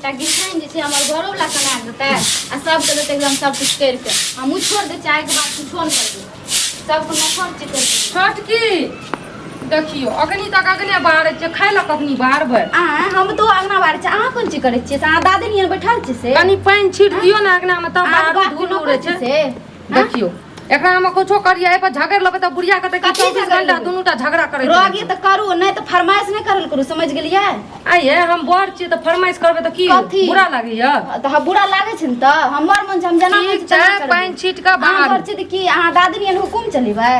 एकटा गिछाइन जे छै हमर घरोवला कमा कऽ देतै आ सबके देतै एकदम सब किछु करि कऽ। हमहूँ छोड़ि दै छियै, आइके बाद कुछो नहि करबै, सबके नौकर छियै करि देबै। छोटकी देखियौ, अखनी तक अगने बाहरै छियै, खाय लए कखनी बाहरबै? आँय, हम तो अङ्गना बाहरै छियै, अहाँ कोन चीज करै छियै से? अहाँ दादी नियन बैठल छियै से? कनी पानि छीट दियौ ने अङ्गनामे तब अहाँके बाहरू बापके धूल नौकर उड़ै छियै छै। से? देखियौ, एकरा हम कुछो करियै, एहि पर झगड़ि लेबै तऽ बुढ़िया कहतै कि कथी 24 झगड़ि घंटा लेबै? दुनू टा झगड़ा करैत रहै रोगी छै। तऽ करू, नहि तऽ फरमाइश नहि करल करू, समझि गेलियै? आइ ये हम बड़ छियै तऽ फरमाइश करबै तऽ की कथी? बुरा लागैया? तऽ बुरा लागै छै ने, तऽ हमर मन छै, हम जेना मन ठीक छै तेना छै, करबै। पानि छीट कऽ अहाँ बाहर। बड़ छी तऽ की अहाँ दादी नियन हुकुम चलेबै?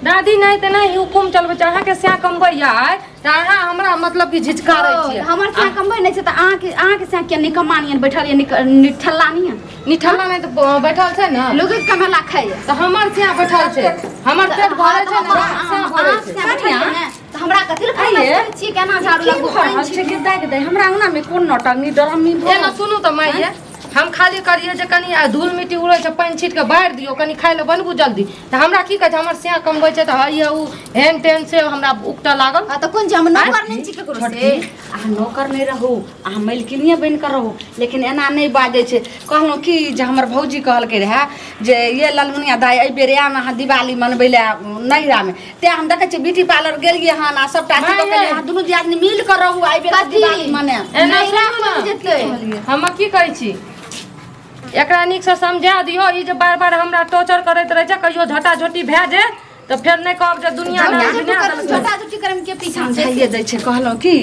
दादी नहि तऽ नहि हुकुम चलबै छै। अहाँके सएह कमबैया आइ तऽ अहाँ हमरा मतलब कि झिझकारै ओ, छियै। हमर सैया कमबै नहि छै तऽ अहाँके सैया किया निकम्मा नियन बैठल यऽ, निठल्ला नियन? निठल्ला नहि तऽ बैठल छै ने। लोकके कमेला खाइए। तऽ हमर सैया बैठल छै, हमर पेट भरै छै ने, सैया भरै अहाँके छै। सैया बैठल यऽ ने, तऽ हमरा कथी लए फरमाइश आइये। करै छियै? केना झाड़ू की लगबू, भऽ रहल पानि छै कि दाइ दाइ, हमरा अंगना में कोन नौटंकी डरमी भऽ एना सुनू तऽ माय ये, हम खाली करियै जे कनि आ धूल मिट्टी उड़ै छै, पानि छीट कऽ बारि दियौ, कनि खाय लए बनबू जल्दी। तऽ हमरा की कहै छै, हमर सैया कमबै छै तऽ हैया ओ हेन टेन से हमरा उकटऽ लागल। आ तऽ कोन छै, हम नौकर नहि छी ककरो से। छोटकी, अहाँ नौकर नहि रहू, अहाँ मलकिनिए बनि कऽ रहू, लेकिन एना नहि बाजै छै। कहलहुँ कि जे हमर भौजी कहलकै रहए जे ये ललमुनिया दाइ, एहि बेर आयब अहाँ दिवाली मनबै लए नैहरामे। तेँ हम देखै छियै ब्यूटी पार्लर गेलियै हन आ सभटा अथी कऽ के एलियै। अहाँ दुनू दियादनी मिल कऽ रहू, एहि बेर कथी? दिवाली मनायब। एना नैहरा सुनू कोन ने। जेतै? हम की कहै छी, एकरा नीकसँ समझा दियौ। ई जे बार बार हमरा टॉर्चर करैत रहै छै, कहियो झटा झोटी भए जाय तऽ फेर नहि कहब जे दुनिया ने दुनिया देलकै। झोटा झोटी करम के पीछा छै। समझाइए दै छै। कहलहुँ कि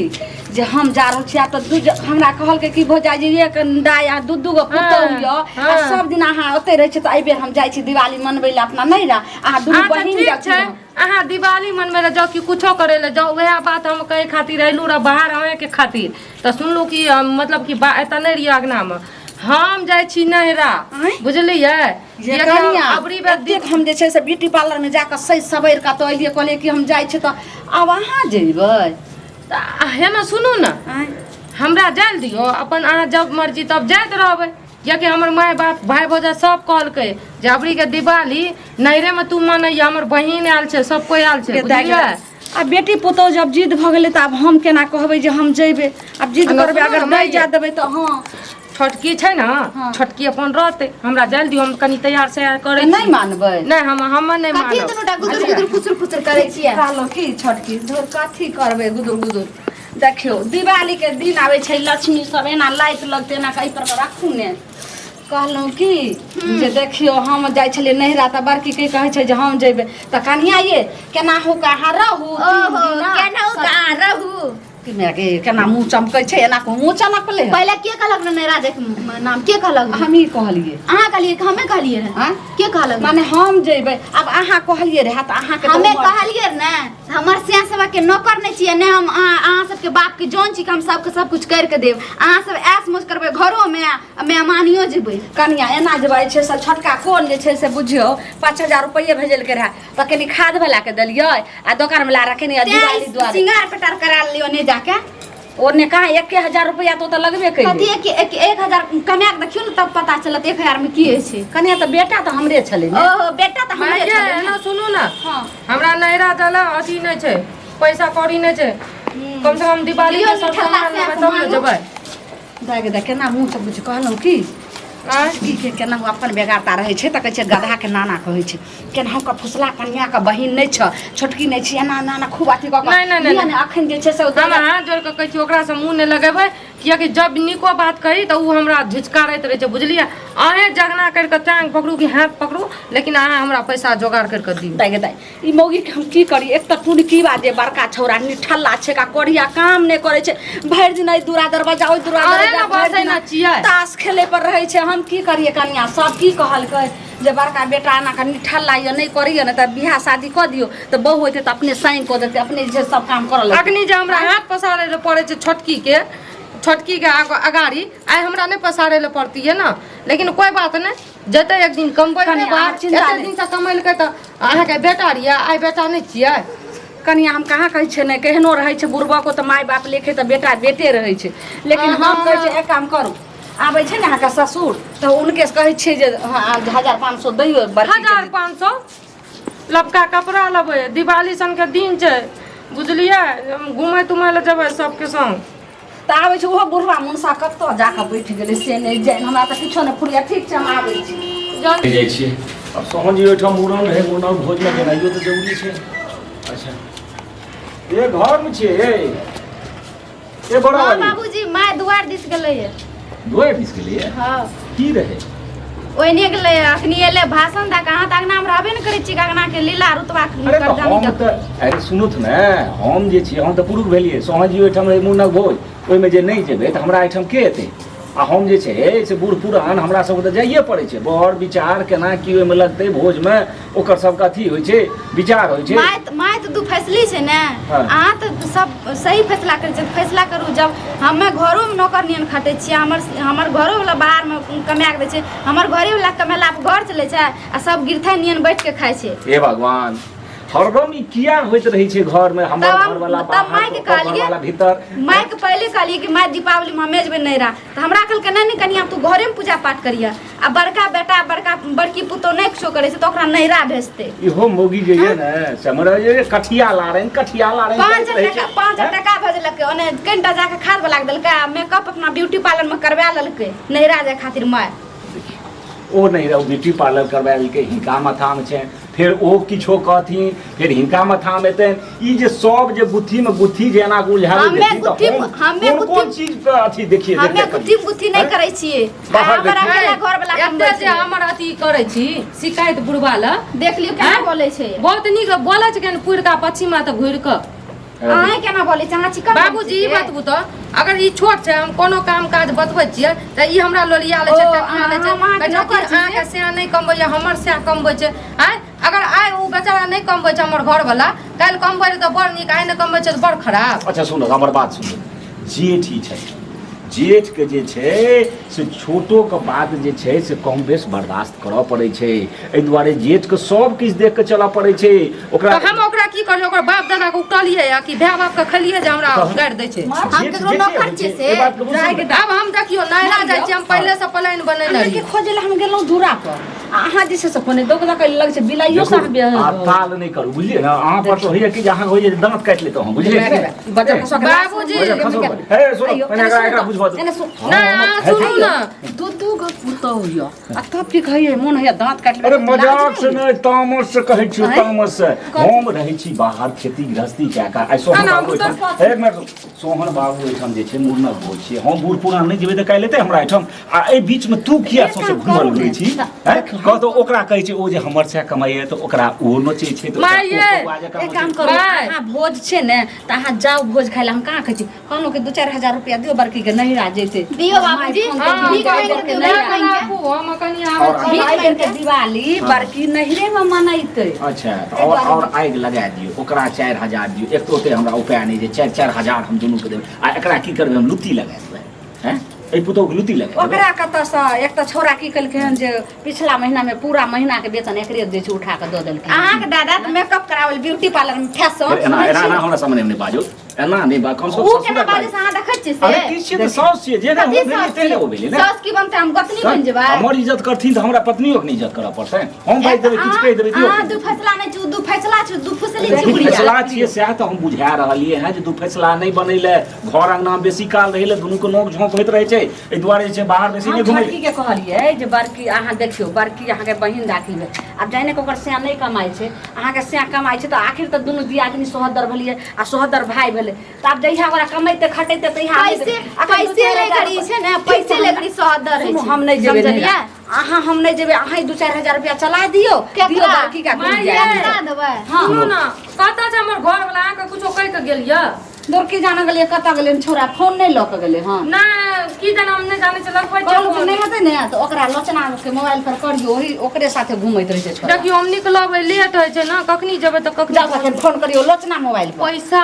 जे हम जा रहल छी आब तऽ दू हमरा कहलकै कि भौजाई जे एक दाइ आ दू दू गो पुतहु यऽ आ सब दिन अहाँ ओतहि रहै छी, तऽ एहि बेर हम जाइ छी दिवाली मनबै लए अपना नैहरा, अहाँ दुनू अच्छा बहिन ठीक जाउ। छै, अहाँ दिवाली मनबै लए जाउ कि कुछो करै लए जाउ, उएह बात हम कहै खातिर अयलहुँ रह बाहर अहाँके खातिर। तऽ सुनलहुँ कि मतलब कि एतऽ नहि रहियै अङ्गनामे, हम जाइ छी नैहरा। आँय? बुझलियै? जे किएकि कनिया, अबरी बेर एतेक हम जे छै से ब्यूटी पार्लरमे जाकऽ सजि सवरि कऽ तऽ एलियै, कहलियै कि हम जाइ छी, तऽ आब अहाँ जेबै? तऽ हे ने सुनू ने। आँय? हमरा जाय लए दियौ अपन, अहाँ जब मर्जी तब जाइत रहबै, किएकि हमर माय बाप भाय भौजा सब कहलकै जे अबरीके दिवाली नैहरेमे तू मनैया, हमर बहिन आयल छै, सब कोइ आयल छै, बुझलियै? आ बेटी पुतोहु जब जिद भऽ गेलै तऽ आब हम केना कहबै जे हम जेबै? आब जिद अगर करबै सुनू अगर ने नहि माय, जा देबै तऽ हँ। छोटकी छै ने। हँ। छोटकी अपन रहतै, हमरा जाय दियौ, हम कनि तैयार सैयार करै नहि छी। मानबै? नहि, हम नहि कथी मानब। दुनू टा गुदुर गुदुर फुसुर फुसुर करै छियै? कहलहुँ की छोटकी, धुर कथी करबै गुदुर गुदुर? देखियौ, दिवालीके दिन आबै छै, लक्ष्मी सब एना लाइट लगतै, एना कऽ एहि पर राखू ने। कहलहुँ की जे देखियौ, हम जाइ छलियै नैहरा तऽ बड़की के कहै छै जे हम जेबै, तऽ कनिया ये केनाहु कऽ अहाँ रहू तीन ओहो दिना। केना कहाँ रहू? कि माय गे, केना मुँह चमकै छै, एना कऽ मुँह चमकलै हन? पहिले के कहलक ने नैहरा जाइके नाम के कहलक? हमही कहलियै। अहाँ कहलियै कि हमे कहलियै रहे? आँय? के कहलक? माने हम जेबै, आब अहाँ कहलियै रहए तऽ अहाँके तऽ हमे उमर- कहलियै ने, हमर सिया सबके नौकर नहि छियै ने हम, अहाँ सबके बापके जौन छी कि हम सबके सब कुछ करि के देब। अहाँ सब ऐश मौज करबै घरोमे आ मेहमानियो जेबै। कनिया, एना जे बाजै छै से छोटका कोन जे छै से बुझियौ 5000 रुपैए भेजलकै रहए, तऽ कनि खाद वला के देलियै आ दोकान वला रखने आ दिवाली तें दुआरे सिंगार पेटार करा लियो ने जाके। ओने कहाँ 1000 रुपैआ तऽ ओतऽ लगबे कथी? कयलै। एक एक 1000 कमा के देखियौ ने, तब पता चलत 1000 में की होइ छै। कनिया, तऽ बेटा तऽ हमरे छलै ने। ओहो, बेटा तऽ हमरे माय छलै ने। एना सुनू ने। हँ। हमरा नैहरा जाला अथी नहि छै, पैसा कौड़ी नहि छै, कम से कम दिवाली लियौ के सब निठल्ला सामान से लेबै तब ने मांगू। जेबै। दाइ गे दाइ, केना मुँह चमकै छै। कहलहुँ की आँय? की के केना ओ अपन बेगारता रहै छै तऽ कहै छै गदहाके नाना कहै छै, केनाहु कऽ फुसला कनियाके बहिन नहि छ, छोटकी नहि छी, एना एना एना खूब अथी कऽ कऽ नहि, नहि, नहि, लिअ ने, अखन जे छै से ओ हम हाथ जोड़ि कऽ कहै छी, ओकरासँ मुँह नहि लगेबै, किएकि जब नीको बात कही तऽ ओ हमरा झिझकारैत रहै छै, बुझलियै? अहेँ जगना करि कऽ टाँग पकड़ू कि हाथ पकड़ू, लेकिन अहाँ हमरा पैसा जोगाड़ करि कऽ दियौ। दाइ गे दाइ, ई मौगीके हम की करी? एक तऽ टुनकीबा जे बड़का छौड़ा निठल्ला छै, का कोढ़िया, काम नहि करै छै, भरि दिन एहि दूरा दरवाजा ओहि दूरा अरे दरवाजा ने बस भरि दिना एना छियै। ताश खेलै पर रहै छै। हम की करियै कनिया? सब की कहलकै जे बड़का बेटा एना कऽ निठल्ला यऽ, नहि करैए ने तऽ बियाह शादी कऽ दियौ, तऽ बहु होइतै तऽ अपने साइन कऽ देतै, अपने जे छै सब काम करऽ लगतै। अखनी जे हमरा हाथ पसारै लए पड़ै छै छोटकीके, छोटकीके अगाड़ी आइ हमरा नहि पसारै लए पड़तियै ने, लेकिन कोइ बात नहि, जेतै एक दिन कमबै। कनिया, अहाँ चिन्ता एते नहि। दिनसँ कमेलकै तऽ अहाँके बेटा रहियै, आइ बेटा नहि छियै? कनिया, हम कहाँ कहै छियै नहि, केहनो रहै छै बुड़बको तऽ माय बाप लेखे तऽ बेटा बेटे रहै छै, लेकिन हम कहै छियै एक काम करू, आबै छै ने अहाँके ससुर तऽ हुनके से कहै छियै जे हँ, 1500 दैयौ बड़की के। 1500 लबका कपड़ा लेबै, दिवाली सनके दिन छै, बुझलियै? घुमै तुमै लए जेबै सबके संग। तऽ आबै छै ओहो बुढ़वा मुनसा कतऽ जाकऽ बैठ गेलै से नहि जानि, हमरा तऽ किछो नहि फुरैया। ठीक छै, हम आबै छी। जाइ छियै आब। सोहन जी ओहिठाम मुड़न रहै, मुड़न भोजमे गेनाइयो तऽ जरूरी छै। अच्छा, ए घरमे छियै? ए बड़ा हाँ वाली। बाबूजी, माय दुआर दिस गेलैए। दुआरि दिस गेलैए? हाँ। की रहै? ओहिने गेलै, अखनी एलै भाषण दऽ कऽ। अहाँ तऽ अङ्गनामे रहबे ने करै छी, अङ्गनाके लीला रुतबा। अरे तऽ हम तऽ, अरे सुनूथ ने, हम जे छियै हम तऽ पुरुष भेलियै। सोहन जी ओहिठाम रहै मुड़नक भोज, ओहिमे जे नहि जेबै तऽ हमरा एहिठाम के एतै? आ हम जे छै से बूढ़ पुरान, हमरा सबके तऽ जाइए पड़ै छै। बर विचार केना की ओहिमे लगतै भोजमे, ओकर सबके अथी होइ छै, विचार होइ छै। माय तऽ दू फैसली छै ने। हाँ। अहाँ तऽ सब सही फैसला करै छियै, फैसला करू। जब हमे घरोमे नौकर नियन खटै छियै, हमर हमर घरोवला बाहरमे कमा कऽ दै छै, हमर घरेवला कमेला पर घर चलै छै आ सब गिरथै नियन बैठ के खाइ छै। हे भगवान, हरदम ई किया होइत रहै छै घरमे? हमर तब हम- घरवाला तब बाहर, मायके ओकर कहलियै- घरवाला भीतर। मायके पहिले कहलियै कि माय, दीपावलीमे हमे जेबै नैहरा, तऽ हमरा कहलकै, नहि नहि कनिया, तू घरेमे पूजा पाठ करिह। आ बड़का बेटा, बड़का बड़की पुतोह नहि किछो करै छै तऽ ओकरा नैहरा भेजतै। इहो मौगी जे ये ने से हमरा जे कठिया लारनि, कठिया लारनि पाँच करैत हजार रहै टका छै। 5,000 टका भेजलकै, ओने कनिटा जाके खाद वाला के देलकै आ मेकअप अपना ब्यूटी पार्लर मे करवा लेलकै नैहरा जाय खातिर माय। ओ नहि रहै, ब्यूटी पार्लर करवा लेलकै, हिनका माथामे छै। फेर ओ किछो कहथिन, फेर हिनका माथामे एतनि। ई जे सब जे गुत्थीमे गुत्थी जे एना उलझाबै हमे देथिन तऽ गुत्थी- हम हमे कोन कोन गुत्थी- चीज पे अथी देखिए हमे देखते गुत्थी गुत्थी नहि करै छियै। बाहर हमर देखियै। अकेला घर वाला एते जे हमर अथी करै छी शिकायत बुढ़वा लए। देख लियौ केना आँय? बोलै छै। बहुत नीक बोलै छै, केहन पुरका पछिमा तऽ घुरि कऽ। अहाँ केना बोलै छै? अहाँ चिकन बाबूजी, ई बतबू तऽ अगर ई छोट छै, हम कोनो काम काज बतबै छियै तऽ ई हमरा लोलिया लै छै, ओ, टंगिया लै छै। अहाँ अहाँके कहै छै कि नौकर छी से? अहाँके सएह नहि कमबैया, हमर सएह कमबै छै। आँय, अगर आइ ओ बेचारा नहि कमबै छै हमर घरवला, काल्हि कमबै रहै तऽ बड़ नीक, आइ नहि कमबै छै तऽ बड़ खराब। अच्छा सुनू, हमर बात सुनू। जेठ ही छै, जेठके जे छै से छोटोके बात जे छै से कम बेस बर्दाश्त करऽ पड़ै छै। एहि दुआरे जेठके सब किछु देख कऽ चलऽ पड़ै छै ओकरा। तऽ हम ओकरा की कहलियै? ओकर बाप दादा के उपटलियै या कि भाय बाप के खेलियै जे हमरा तऽ- गारि दै छै? हम जेठ केकरो जे छै नौकर होइ छियै छै, से? एहि बातके बुझू ने। आब हम देखियौ नैहरा जाइ छियै, हम पहिले से प्लान बनेने अहाँके रहियै। खोजै लए हम गेलहुँ दूरा पर आ अहाँ जे छै से कोने दौग लऽ कऽ लग छै बिलाइयो देखू, साथ बियाह आब ताल नहि करू, बुझलियै ने? अहाँ पर तऽ होइए कि जे अहाँ होइए जे दाँत काटि लेतहुँ हम, बुझलियै कि नहि? बजर खसो के बाबूजी, बजर खसो बजर। हे, सुनू, पहिने एकरा एकरा बुझबऽ दू। एने सुन। नहि, अहाँ सुनू ने। दू दू गो पुतहु यऽ आ तब की कहैए, मोन होइए दाँत काटि अरे मजाक से नहि, तामस से कहै छी। आँय? तामस से। हम रहै छी बाहर खेती गृहस्थी कए कऽ। आइ सोहन ना, बाबू एहिठाम, एक मिनट रुक। सोहन बाबू एहिठाम जे छै मुड़नक भोज छियै, हम बूढ़ पुरान नहि जेबै तऽ काल्हि एतै हमरा एहिठाम। आ एहि बीचमे तू किया एक सौंसे काम घुमल करू घुरै ने। छी? आँय? कह तऽ ओकरा कहै छै ओ जे हमर सएह कमाइए तऽ ओकरा ओ नोचै छै तऽ ओकरा माय ओ यै, कौआ जकाँ एक काम नोचै छै। करू। बाय। अहाँ भोज छै ने तऽ अहाँ जाउ भोज खाइ लए, हम कहाँ खाइ छी? कहलहुँ कि 2-4 हजार रुपया दियौ, बड़की के नैहरा जैते। दियौ बाबूजी। हाँ, भीख मांगि के दियौ, भीख मांगि के। राखू, हम कनि आबै और छी। एहि बेर के दिवाली बड़की नैहरे में मनैते। अच्छा तऽ और आगि लगा दियौ, ओकरा 4,000 दियौ। एक तऽ ओते हमरा उपाय नहि जे 4-4 हजार हम दुनूके देबै। आ एकरा की करबै हम? लुत्ती लगा देबै? हैं, एहि पुतोहुके लुत्ती लगा देबै? ओकरा कतऽसँ? एक तऽ छौड़ा की केलकै हन जे पिछला महीना में पूरा महीना के वेतन एकरे दै छै, उठा कऽ दऽ देलकै। अहाँके दादा तऽ मेकअप करावल ब्यूटी पार्लर में फैशन। एना एना एना हमरा सामने नहि बाजू, एना नहि बा कम से ऊ कम केना ससुरक बाजै बाजू। से अहाँ देखै छियै से? अरे की छियै तऽ साउस छियै जे कथी हो भेलै साउस तेहने छियै? ओ भेलै ने। साउस की बनतै? हम गोतनी बनि जेबै? हमर इज्जत करथिन तऽ हमरा पत्नियोके ने इज्जत करऽ पड़तै। हम बाजि देबै, किछु कहि देबै। अहाँ दू फैसला नहि छी, दू फैसला छी, दू फुसली छी। दू बुढ़िया फैसला छियै, सएह तऽ हम बुझा रहलियै हँ जे दू फैसला नहि बनैले, घर अंगना बेसी काल रहै ले दुनूके नोक झोंक होइत रहै छै। एहि दुआरे जे छै बाहर बेसी हम नहि घुमै। छोटकी के कहलियै जे बड़की, अहाँ देखियौ, बड़की अहाँके बहिन दाखिल भेल, आब जाने के ओकर सैया नहि कमाइ छै, अहाँके सैया कमाइ छै, तऽ आखिर तऽ दुनू दियादनी सोहदर भेलियै आ सोहदर भाय भेलै, तऽ आब जहिया ओकरा कमेतै खटेतै तहिया पैसे पैसे ले करी छै ने, पैसे ले करी सोहदर होइ सुनू, छै। हम नहि जेबै समझलियै? नैहरा। अहाँ, हम नहि जेबै, अहाँ 2-4 हजार रुपया चला दियौ। केकरा? दियौ बड़की का घुरि माय जायत। यै। केकरा देबै? हँ। सुनू ने, कतऽ छै हमर घर वाला? अहाँके कुछो कहि कऽ गेल यऽ? दूर की जाने गेलियै कतऽ गेलै छौड़ा, फोन नहि लऽ कऽ गेलै हँ। नहि, की जाने, हम नहि जानै छियै, लगबै छियै कहलहुँ कि फोन। नहि हेतै ने तऽ ओकरा लोचना के मोबाइल पर करियौ, ओही ओकरे साथे घुमैत रहै छै छोड़ा। देखियौ, हम निकलबै, लेट होइ छै ने, कखनी जेबै तऽ कखनी। जाउ तखन फोन करियौ लोचना मोबाइल पर। पैसा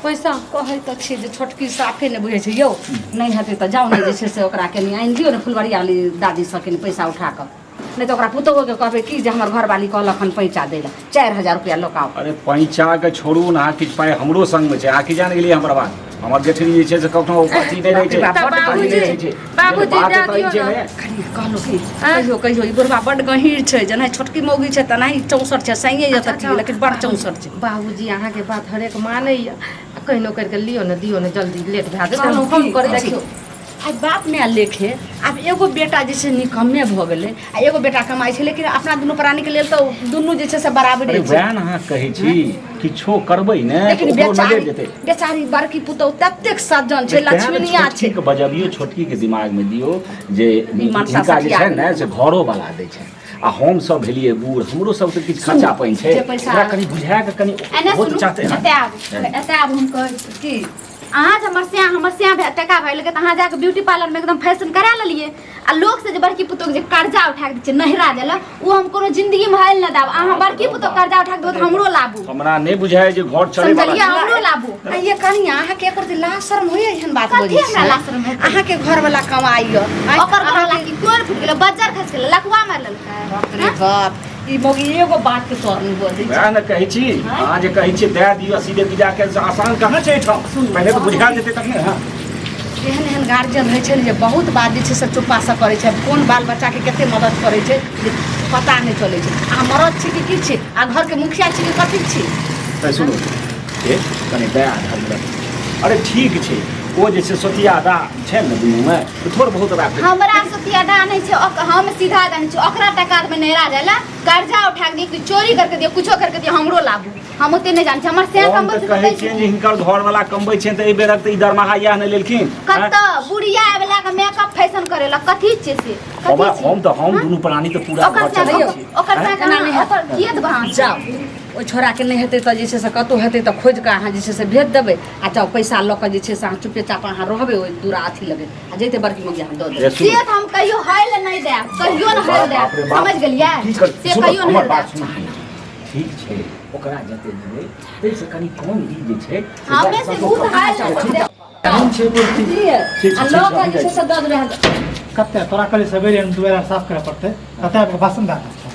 पैसा। कहै तऽ छियै जे छोटकी साफे नहि बुझै छै यौ। नहि हेतै तऽ जाउ ने, जे छै से ओकरा कनि आनि दियौ ने फुलबरिया वाली दादीसँ कनि पैसा उठा कऽ, नहि तऽ ओकरा पुतोहुके कहबै कि जे हमर घरवाली कहलक हन पैसा दै लए, 4,000 रुपया लऽ कऽ आउ। अरे पैंचा के छोड़ू ने अहाँ, किछु पाइ हमरो संगमे छै। अहाँ की जान गेलियै हमर बात? हमर जेठनी जे छै से कखनो अथी नहि रहै छै। बाप रे बाप, अथी बाबूजी, नहि रहै छै। बाबूजी, बात दए तऽ ई दियौ छै ने। ने। कनिया कहलहुँ कि कहियो कहियो ई बुढ़बा बड्ड गहींर छै, जेना छोटकी मौगी छै तेनाही चौंसठ छै, सैये यऽ तऽ की, लेकिन बड़ चौंसठ छै। बाबूजी अहाँके बात हरेक मानैया, आ कहिनो करि कऽ लियौ ने, दियौ ने, जल्दी लेट भए जेतै, हम कहलहुँ फोन की, करै छी। देखियौ आइ बाप माय लेखे आब एगो बेटा जे छै निकम्मे भऽ गेलै आ एगो बेटा कमाइ छै, लेकिन अपना दुनू प्राणीके लेल तऽ दुनू जे छै से बराबरे अरे छै। वएह ने अहाँ कहै छी, किछो करबै ने तऽ लेकिन ओकरो नजरि बेचारी जेतै। बेचारी बड़की पुतहु ततेक सज्जन छै, तेँ ने लक्ष्मीनिया छै। छोटकीके बजबियौ, छोटकीके दिमागमे दियौ जे ई मनसा हिनका जे सठिया छै ने से घरो वाला दै छै, आ हम सब भेलियै बूढ़, हमरो सब तऽ किछु खर्चा पानि छै, जे पैसा- ओकरा कनि बुझा कऽ कनि एने ओहो तऽ सुनू, चाहतै। एतय आबू, एतय आबू, हम कहै छी की अहाँ जे हमर सिया टका भरि लेलकै तऽ अहाँ जाके ब्यूटी पार्लरमे एकदम फैशन करा लेलियै, आ लोक से जे बड़की पुतोहके जे कर्जा उठा कऽ दै छै नहिरा जाइ लए, ओ हम कोनो जिंदगीमे हल नहि देब। अहाँ बड़की पुतोह कर्जा उठा कऽ देबै तऽ हमरो लाबू। हमरा नहि बुझाय जे घर चले वाला समझलियै, हमरो लाबू। आ ये कनिया, अहाँके एको रति लाज शर्म होइए एहन बात कथी बजै हमरा छी? लाज शर्म हेतै? अहाँके घरवला कमाइए, ओकर घरवला की तोड़ फूटि गेलै, बज्जर खसि गेलै, लकुआ मारि लेलकै। बाप रे बाप, ई मौगी एगो बात के तोर नहि बजै छै। वएह ने कहै छी, अहाँ जे कहै छियै दए दियौ सीधे विदा के, से आसान कहाँ छै एहिठाम, पहिले तऽ बुझा जेतै तखने। हँ, एहन एहन गार्जियन होइ छै ने जे बहुत बात जे छै से चुप्पा से करै छै, कोन बाल बच्चाके कते मदद करै छै जे पता नहि चलै छै। अहाँ मरद छी कि की छी, आ घरके मुखिया छी कि कथी छी? तऽ सुनू, ए कनि दया धर्म रखू। अरे ठीक छै, ओ जे छै सोतिया दा छै ने दुनूमे, तऽ थोड़ बहुत राखै। हमरा सोतिया डा नहि छै, हम सीधा जानै छी। ओकरा टका देबै नहिरा जाइ लए, कर्जा उठा कऽ दियौ कि चोरी करके दियौ, कुछो करके दियौ, हमरो लाबू। हम ओते नहि जानै छी, हमर सएह हम कमबै तऽ छै कहै तऽ छियनि जे हिनकर घरवला कमबै छनि तऽ एहि बेरक तऽ ई दरमाहा इएह नहि लेलखिन। कतऽ बुढ़िया आबि के मेकअप फैशन करेला, कथी छियै से? कथी हमरा छियै? हम तऽ हम दुनू प्राणी तऽ पूरा ओकर घर सएह चलबै छी। ओकर सएह एना नहि ओकर किए देबै अहाँ? जाउ, ओहि छोड़ाके नहि हेतै तऽ जे छै से कतहु हेतै तऽ खोजि कऽ अहाँ जे छै से भेज देबै, आ जाउ पैसा लऽ कऽ जे छै से अहाँ चुपे चाप अहाँ रहबै ओहि दूरा अथी लगे, आ जैते बड़की मौगी अहाँ दऽ देबै। रे सुनू। से तऽ हम कहियो हय लए नहि देब, कहियो नहि हय लए बाप रे देब, बाप। समझ गेलियै? की कर से सुनू, कहियो नहि हमर हय बात देब। सुनू। ठीक छै, ओकरा जते देबै ताहिसँ कनि कम ई जे छै से हमे से भूत हय लए नहि देब। केहन छै मूर्ति? बुझलियै? ठीक छै, आ ठीक लऽ छै, कऽ हम जे छै से दऽ देबै अहाँ। कते तोरा कहली सवेरे हम दुआरा साफ करऽ पड़तै, कते आबि कऽ भाषण दए रहल छौ?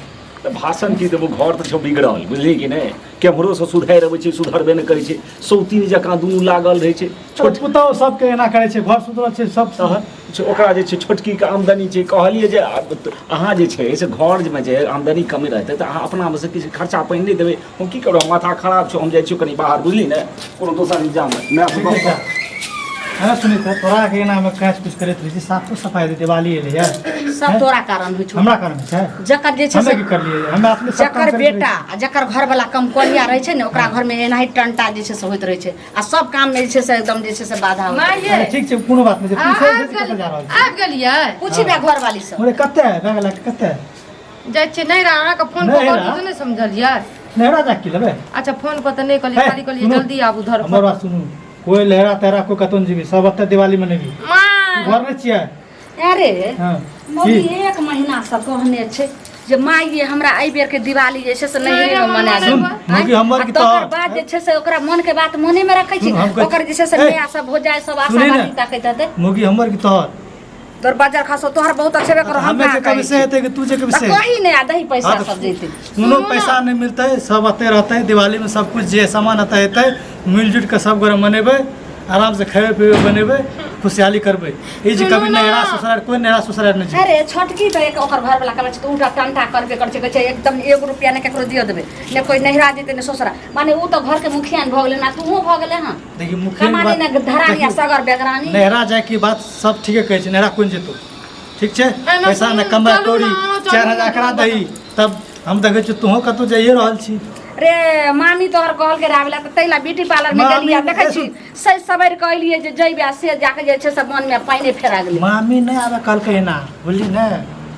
तऽ भाषण की देबो, घर तऽ छौ बिगड़ल, बुझली कि नहि? केम्हरोसँ सुधारि अबै छै, सुधरबे नहि करै छै, सौतीन जकाँ दुनू लागल रहै छै। छोट पुतहु सबके एना करै छै, घर सुधरल छै सब। तहन छै, ओकरा जे छै छोटकीके आमदनी छै, कहलियै जे अहाँ जे छै से घरमे जे आमदनी कमी रहतै तऽ अहाँ अपनामे से किछु खर्चा पानि नहि देबै। हम की करब, माथा खराब छौ, हम जाइ छियौ कनि बाहर, बुझली ने, कोनो दोसर इंतजाममे माय ठीक छै, जा। हँ सुनी तऽ तोरा के एना मे काज कुछ करैत रहै छी, साफो सफाइ दे, दिवाली एलै है। सब तोरा कारण होइ छौ। हमरा कारण होइ छै? जकर जे छै हमे से की करलियै, हमे अपने सब काम जकर करैत रहै बेटा आ जकर घरवला कम करिया रहै छै ने, ओकरा घरमे एनाही टंटा जे छै से होइत रहै छै, आ सब काममे जे छै से एकदम जे छै से बाधा होइत रहै छी। अरे ठीक छै, कोनो बात नहि छै। तू आबि से कतऽ जा रहल छी? आबि गेलियै। छै। पूछी बे घरवाली सब। मोरे कते है बैग लए कऽ कते है? जाइ छियै नैहरा, अहाँके फोन नैहरा? कऽ कहलहुँ तऽ नहि समझलियै? नैहरा जा की लेबै? अच्छा फोन कऽ तऽ नहि कहलियै, हे, खाली कहलियै सुनू, जल्दी आबू धर। हमर बात सुनू, कोई लहरा तहरा कोई कतौ नहि जेबी, सब एतऽ दिवाली मनेबी। माँ घर नहि छियै? अरे हँ मम्मी की? एक महीना से कहने छै जे माय ये हमरा एहि बेर के दिवाली जे छै से नैहरे मे मना सुन, देब। मौगी हमर आ की तकर तोहर? बाद जे छै से ओकरा मन के बात मने मे रखै छी, सुन, हम कहै ओकर जे छै से ए, नया सब हो जाय, सब सुनही ने। आशावादी ताकैत हेतै। मौगी हमर की तोहर? तोर बाजार खासो तोहर बहुत अच्छे करो, हम हमे कहाँ जे कहै कभी से छी? हेतै कि तू जे कभी तऽ से? कही नहि आ दही पैसा हाँ, तऽ सब जैतै। कोनो पैसा नहि मिलतै, सब एतै रहतै दिवाली में, सब कुछ जे सामान एतै हेतै, मिलजुल के सब गोरे मनेबै, आराम से खेबै पीबै बनेबै, खुशहाली करबै। ई जे कभी नैहरा ससुराल, कोई नैहरा ससुराल नहि छै। अरे छोटकी तऽ एक ओकर घरवला करै छै तऽ उल्टा टंटा करबे करै छै, कहै छै एकदम एगो रुपया नहि ककरो दिअ देबै, ने कोई नैहरा जेतै ने ससुरा, माने ओ तऽ घरके मुखिया भऽ गेलै ना, तूहो भऽ गेलै हँ। देखी मुखिया के कमाने बात ने धरानी आ देखी, सगर बेगरानी। नैहरा जाय के बात सब ठीके कहै छै, नैहरा कोन जेतौ? ठीक छै, एना पैसा सुनू, ने कमाय चलू कौड़ी ने, अहाँ चलू 4000 ने, करा दही, तब हम देखै छियै तुहो कतौ जाइए रहल छी। रे मामी तोहर कहलकै रे आबेला तऽ तैला ब्यूटी पार्लर मे मामी गेलियै, देखै ए छी से सवेर के अयलियै जे जइबै आ से जाके जे छै से मन मे पानि फेरा गेलै। मामी नहि आबे कहलकै एना, बुझली ने?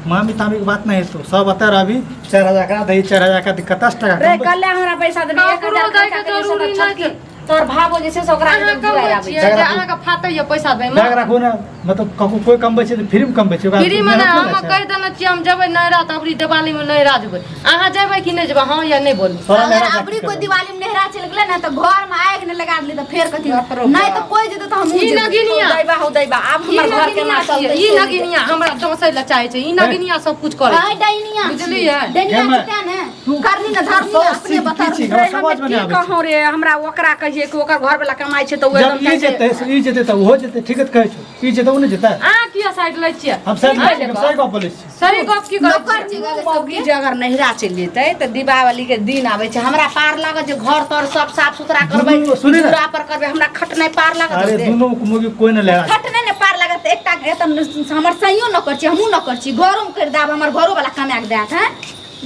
मामी तामी के बात नहि हेतौ, सब एतऽ रहबी, 4000 करा दही, 4000 का कतऽ से टाका रे कमबै? कल्हे हमरा पैसा देबी, एक ककरो हजार दैके खर्चा केलियै से जरूरी तऽ नहि छोटकी छै। तोहर भावो जे छै से ओकरा अहाँ एकदम कमबै जुआरि आबै छियै छै। जे अहाँके फाटैया पैसा दैमे? बैग राखू ने, मतलब ककरो कोई कमबै छै तऽ फ्रीमे कमबै छै, ओकरा फ्री मे मेहनत नहि, नहि हम छै। कहि देने छियै हम जेबै नैहरा तऽ अबरी दिवाली मे नैहरा जेबै। अहाँ जेबै कि नहि जेबै? हँ या नहि बोलू। तोरा अगर नैहरा जा अबरी के कोई करबै। दिवाली में नहरा चलि गेलै ने तऽ घर में आगि नहि लगा देली तऽ फेर कथी? बाप रे नहि बाप। तऽ कोई जेतै तऽ हमहूँ ई जेबै। नगिनिया दैबा हौ दैबा, आब ई हमर घर नगिनिया केना छियै, चलतै ई से नहि। नगिनिया हमरा डसै लए चाहै छै, ई नगिनिया सब कुछ करै अरे डाइनिया बुझलियै? डाइनिया गेमे। छै तें ने। तू करनी न धरनी न अपने की बता छी? रे, हमरा हमे समझ में की नहीं आबै छै। कहूँ रे, हमरा ओकरा कहिए कि ओकर घर वाला कमाइ छै तऽ ओ जब एकदम ई कहै छै, जेतै से ई जेतै तऽ ओहो जेतै, ठीक कहै छौ। ई जेतै ओ नहि जेतै। अहाँ किया साइड लै छियै? हम साइड लै छियै, हम सही गप बोलै छियै। सही गप की करै नौकर छियै? छी मौगी जे अगर नैहरा चलि जेतै तऽ दीपावली के दिन आबै छै, हमरा पार लागत जे घर तर सब साफ सुथरा करबै, दुनू सुनी ने। दूरा पर करबै, हमरा खटनाइ पार लागत अरे ओते। दुनू मौगी कोइ नहि लहरा। खटने ने पार लागत एकटा के तऽ हमर सैयो नौकर छी, हमहूँ नौकर छी, घरोमे करि देब, हमर घरो वाला कमाए के देत। हैं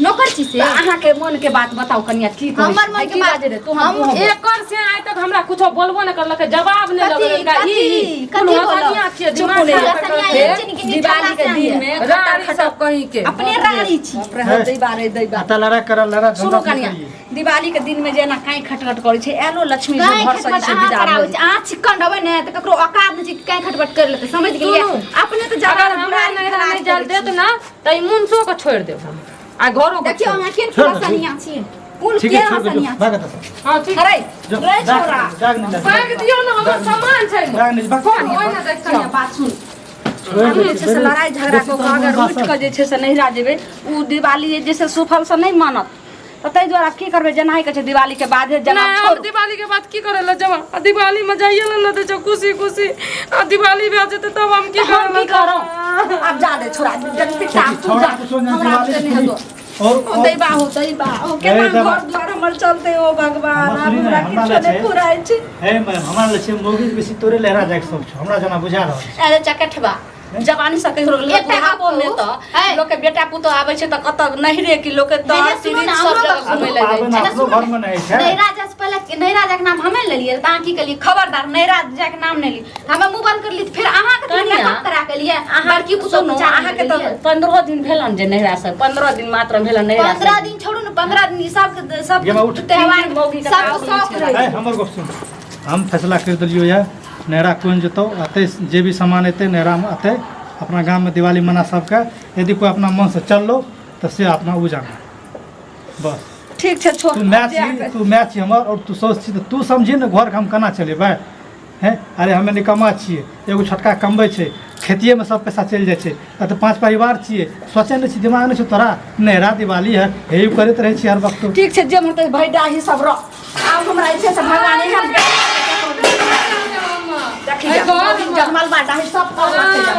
नौकर छी से? तऽ अहाँके मन के बात बताउ कनिया, की कहै हमर छी? मन के की बात- बाजै रे तू? हम- एकर से आइ तक हमरा कुछो बोलबो नहि करलकै, जवाब नहि कथी- लगलकै। कथी- ई कथी कोनो बोलब? हसनिया छियै, चुप दिमाग नहि। खराब हसनिया करतै। एक चिन गिनी दिवाली के ठल्ला दिन में राड़ी सब कहीं के अपने राड़ी छी। बाप रे, हँ, दैबा रे दैबा। आता लड़ाई कर लड़ा। सुनू कनिया, दिवाली के दिन में जेना काई खटखट करै छै, एलो लक्ष्मी जे काहे घर से खटपट जे छै अहाँ विदा कराबै भऽ छी? अहाँ चिक्कन रहबै ने तऽ ककरो औकात नहि छै कि काहे खटपट करि लेतै, समझि गेलियै? सुनू, अपने तऽ अगर जवान हमरा बुढ़ारी नैहरा खराब नहि जायल करै छी। देत ना तऽ ई मुनसो के छोड़ि देब हम आ घरो के देखियौ छोड़ि अहाँ केहन छोड़ दे, हसनिया छी, कुल ठीक के है, छोड़ दे, जो, हसनिया छी। भाग एतऽ से। हाँ ठीक। अरे जो, रे जाग, छोरा। जाग नहीं जा। भागि दियौ ने, हमर सामान छै ने। जाग नहीं, भाग। ओहि ने देख कनिया बात सुन, छोड़ हम दे, जे छै से लड़ाइ झगड़ा कऽ कऽ अगर उठि कऽ जे छै से नैहरा जेबै, उ दिवाली जे छै सुफल से नहि मानत, तऽ ताहि दुआरे आब की करबै, जेनाही कहै छै दिवाली के बादे जेना। नहि, हम छोड़ू। दिवाली के बाद की करे ला जब आ दिवाली में जाइए ला न दै छौ खुशी खुशी, आ दिवाली भए जेतै तब हम की हम करे की करब आब? जा दे छोरा, पिता तू छोड़ा जा। कुछो नहीं, हमरा दिवाली से के नहि हेतौ। और ओ दैबा हो दैबा ओ केना दैबा। घर द्वार हमर चलते, ओ भगवान। हमर आब सुनी ने, हमरा हमरा किछो लै नहि छै। फुराइ छै। हे मैम, हमरा लै छै मौगी के बेसी तोरे लहरा जाके सब छौ, हमरा जना बुझा रहल छै। अरे चकठबा, जवानी से कहियो एकटा बुढ़ापो में गप तऽ है। लोक के बेटा पुतोह आबै छै तऽ कतऽ नैहरे की लोक के नहि, तर नहि, सुनू तीर्थ ने, सब हमरो जगह गप घुमै लए जाइ पाबनि छै। अपनो घर में नहि छै। नैहरा जाय से पहिले नैहरा जाय के नाम हमे लेलियै तऽ अहाँ की कहलियै? खबरदार, नैहरा जाय के नाम नहि ली। हमे मुँह बंद कर ली, फेर अहाँ के कनिया, मेकअप करा के लिए बड़की पुतोह सुनू, अहाँके तऽ 15 दिन भेलन जे नैहरा से, 15 दिन मात्र भेलन नैहरा से। 15 दिन छोड़ू ने, 15 दिन ई सब सब गे माँ, उठ। त्योहार मौगी के सब पाबनि शौक छै। रहै। हे हमर गप सुन, हम फैसला करि देलियौ यऽ, नैहरा कोन जेतौ, अतै जे भी सामान एतै नैहरामे अतै, अपना गाममे दिवाली मना सबके। यदि कोइ अपना मनसँ चललो तऽ से अपना ओ जाना बस। ठीक छै, छोड़। तू माय छी, तू माय छी हमर और तू साउस छी, तऽ तू समझी ने घरके हम केना चलेबै। हैं अरे हमे निकम्मा छियै, एगो छोटका कमबै छै, खेतिएमे सब पैसा चलि जाइ छै, आ तऽ पाँच परिवार छियै, सोचै नहि छी, दिमाग नहि छौ तोरा? नैहरा दिवाली है हे करैत रहै छी हर वक्त। ठीक छै, जे होतै भैडाही सब रह। आब हमरा जे छै से भगवान एहन देखी जमलबा डाही सब कर रखै छै।